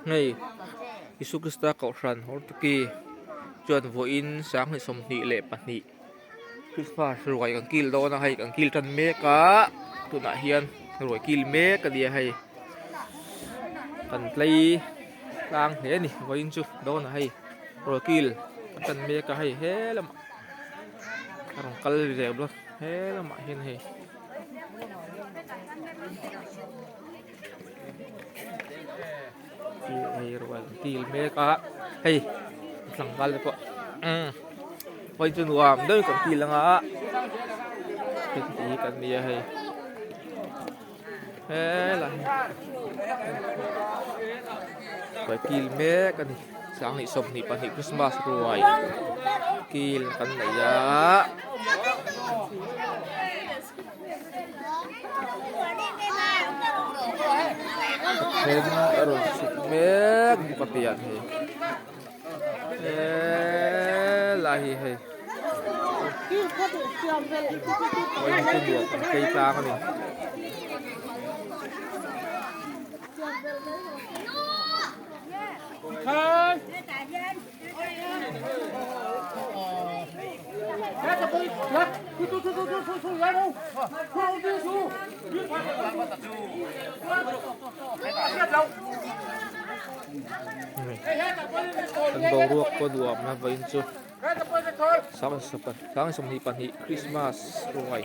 Hei Isu Krista kohhran Hortuki chuan vawiin 2022 Christmas ruai kan kil dawn a hei kan kil tan mek a tunah hian ruai kil mek a nia hei kan tlei tlang hle a ni vawiin chu dawn a hei ruai kil kan tan mek a hei he lamah a rawn kal ve bawk he lamah hian hei. Hei rual kil mek a hei tlangval te pawh umm vawiin chu nuam deuhin kan kil anga hei te hi kan nia hei helai ruai kil mek a ni 2022 Christmas ruai kil kan nei a. Then a rawn chhuk mek bawk a pian hi helai hi hei vawiin chu nuam an tlei tlang a ni. Kan boruak pawh nuam a vawiin chu 2022 Christmas ruai.